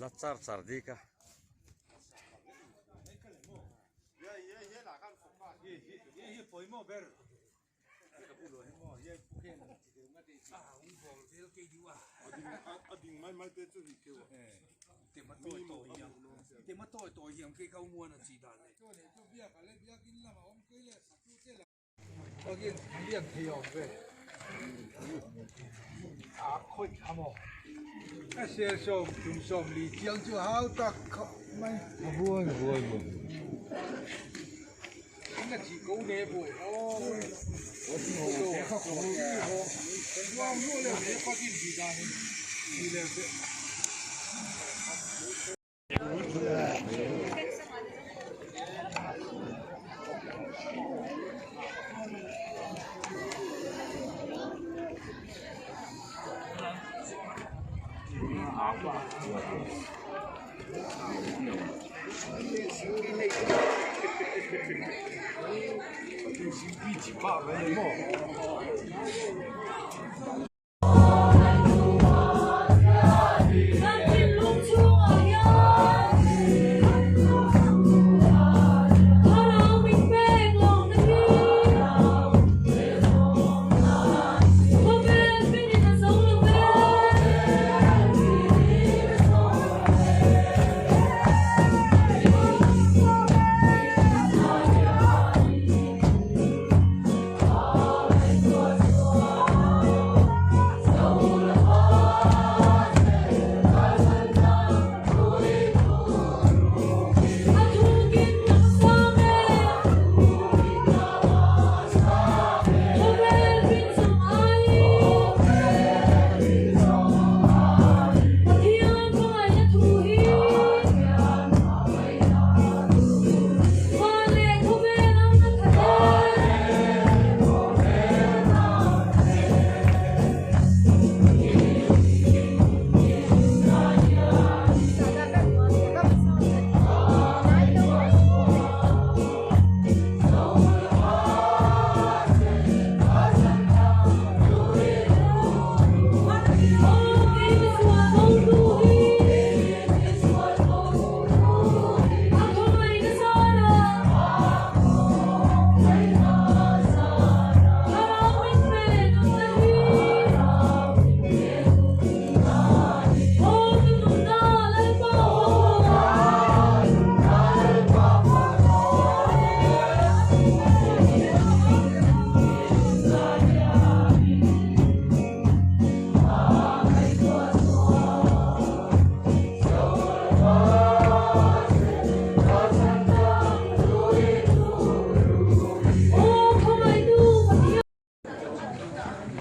la char char dik a.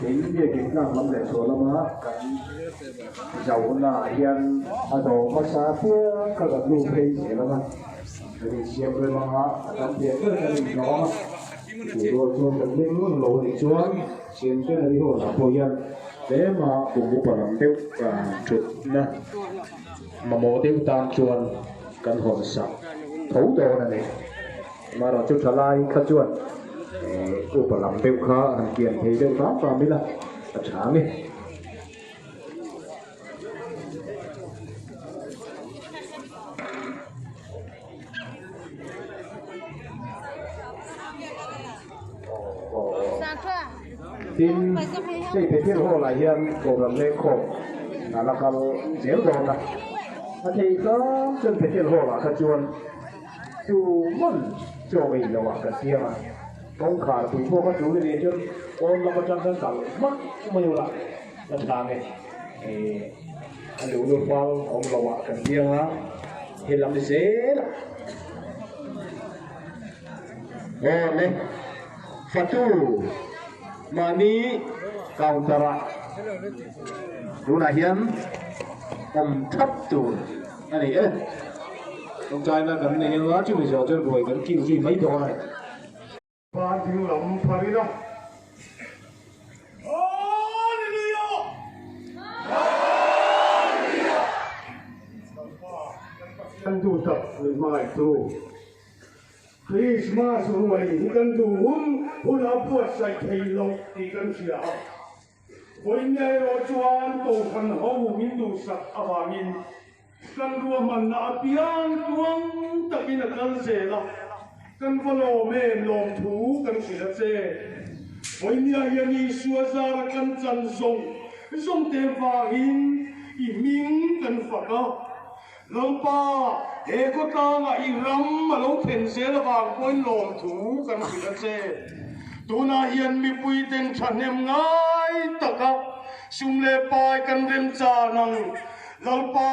Tin, biakin tlak lam leh chhuah lama kan zauhna ah hian a dawh hmasa piang kha kan nu phei zel ang a, kan insiam rem ang a, a tam ve ber kan inhlawh ang a, tih rual chuan kan hming ngun lo anih chuan Centenary Hall ah pawh hian tlema kum upa lam deuh thutna mamawh deuh tan chuan kan hawn sak tho dawn a ni. Amaherawhchu thalai kha chuan upa lam deuh kha han kian thei deuh hram hram ila a tha a ni. Tin, hei Bethel Hall ah hian Kohhran lengkhawm a la kal zel dawn a, a thei hram chuan Bethel Hall ah kha chuan Chu hmun chaw ei lo ah kan siam a, kawngkhar pui pawh kha tul i nih chuan pawn lam atang khan kal hmak mai ula ka chhang e. A luh lut fal awm lo ah kan siam a, he lam zel ah. Aw le, fatu mahni counter ah tunah hian awm thap tur a ni e. Tawngtaina kan nei anga chumi zawh chuan ruai kan kil zui mai dawn a ni. Van ding lam pharin a. Hallelujah! Hallelujah! Kan Pa, kan Pathian duh tak min hmangaihtu. Krismas ruai hi kan duh hun hun a buatsaih thei loh tih kan hria a. Vawiin erawh chuan Kohhran ho min duhsak avangin. Kan ruahmanna apiang tluang takin a kal zel a, kan va lawm em lawmthu kan hrilh a che. Vawinia hian Isua zara kan chan zawng zawng te vangin i hming kan fak a. Lalpa, he khawtlangah i ram a lo thlen zel avang pawhin lawmthu kan hrilh a che. Tunah hian mipuiten thahnem ngai taka sum leh pai kan remchan ang. Lalpa,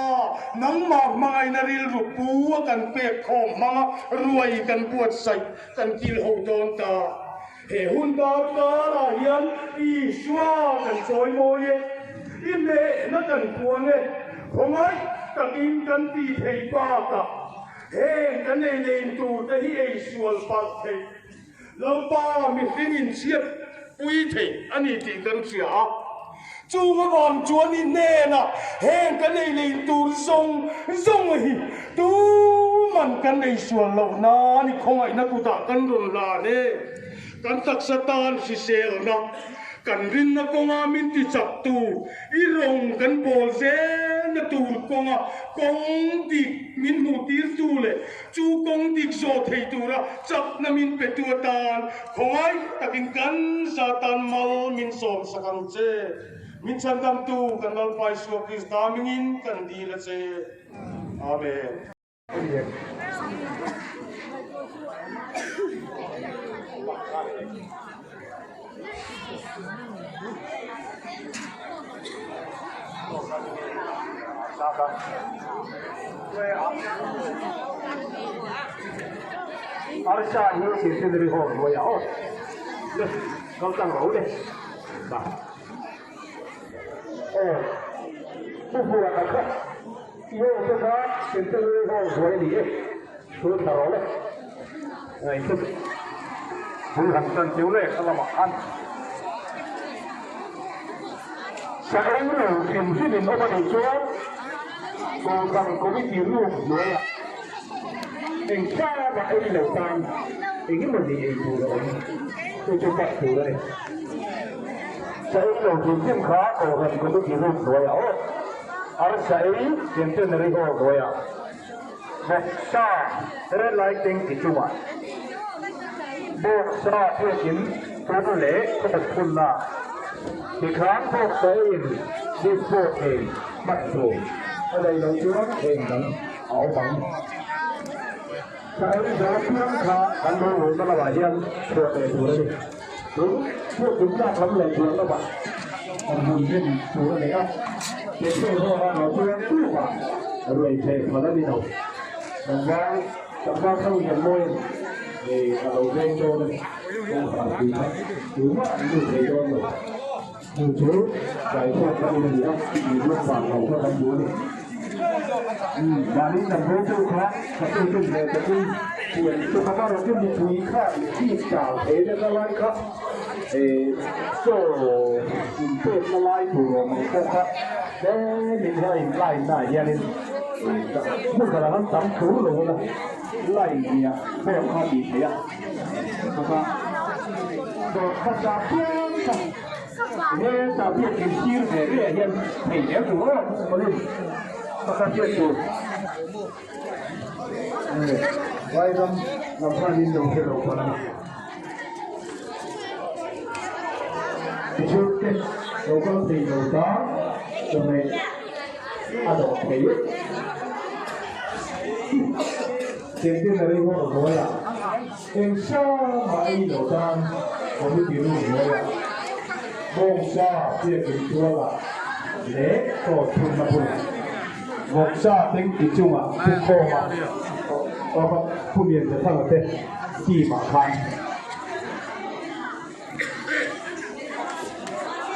nangmah hmangaihna rilru pu a kan pek khawm hmanga ruai kan buatsaih kan kil ho dawn ta. He hun dar karah hian Isua kan chawi mawi e, i hnehna kan puang e, khawngaih takin kan ti thei bakah heng kan ei lein turte hi ei sual palh theih. Lalpa mihring inchhiat pui thei a ni tih kan hria a, chung avang chuan i hnenah heng kan ei lei tur zawng zawng hi tuman kan ei sual loh nan i khawngaihna kutah kan rawn hlan e. Kan taksa tan hriselna, kan rinna kawnga min ti chak tu, i rawng kan bawl zelna tur kawnga kawng dik min hmuh tir tu leh Chu kawng dik zawh thei tura chakna min petu atan khawngaih takin kan za tan mal min sawm sak ang che. Min chhandamtu kan Lalpa Isua Krista mingin kan dil a che. Amen. Arsa hi centenary hall hnuaiah aw le kal tlang ro le ba aw pu buan a kha i aw te kha centenary hall hnuai a ni e thu thla ro le ngaihtuah bul han tan teu le kha lamah khan sa eng lo hrim hrim in awm a nih chuan Kohhran Committee room hnuaiah eng tlama ei lo tan eng emaw ni ei tur a awm chu chu pak tur a ni. Sa ei lo hrim hrim kha Kohhran Committee room hnuaiah aw arsa ei Centenary Hall hnuaiah Bawksa red light tank chungah bawksa phekin tur leh khawpawt phunna tikhan bawksa eiin dispose thei hman tur a nei loh chuan eng dang a awm ang. Sa ei zo piang kha kan lo ruhna lamah hian chhuah leh tur a ni. Tin, chhuak tum tlak lam leh buan lamah kan hun rin tur a ni a, Petrol hawng ah erawh chuan tumah ruai theh phal a ni lo. Tlangval, tlangval tho hian mawiin a lo veng dawn a ni. Kawngkhar pui kha tumah an lut thei dawn lo. Chu chu Taikhawk ka in a ni a, tih ruat vang lo kha kan duh a ni. Mahni kan bo tu kha ka tu tum ve takin pian chu ka va rawk in mipui kha bik chau thei na lai kha chaw in pek na lai tur awm ang pawh kha tlem in hian in line na ah hianin hmun khat ah khan tam thur lo ula line hnih ah pawh kha tih theih a bawk a dawr hmasa piang kha Hetah biakin sir ve ve ah hian thei zel tur aw Colin pakhat hriat tur Vairam lam khan in lo hre lo pawh a ni. Tichuan te lo kal thei lo ta chawhmeh a dawh thei Centenary Hall hnuaiah Eng sama ei lo tan committee room hnuaiah bawngsa biakin tualah leh chaw chhunna hmunah vawksa tengki chungah thukhawma Pu Lianzathanga te team ah khan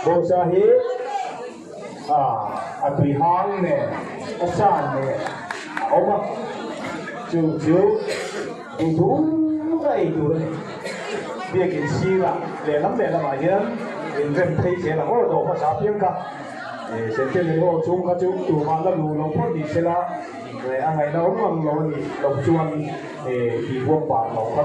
bawngsa hi a tui hang nen a san nen a awm a chu chu Duh a ei tur a ni. Biakin sirah lehlam lehlamah hian inrem phei zel ang aw dawh hmasa apiang kha. Centenary Hall chung kha chu tumah la luh lo phawt ni sela a ngaihna awm ang lo a nih loh chuan tih buak pah lo kha.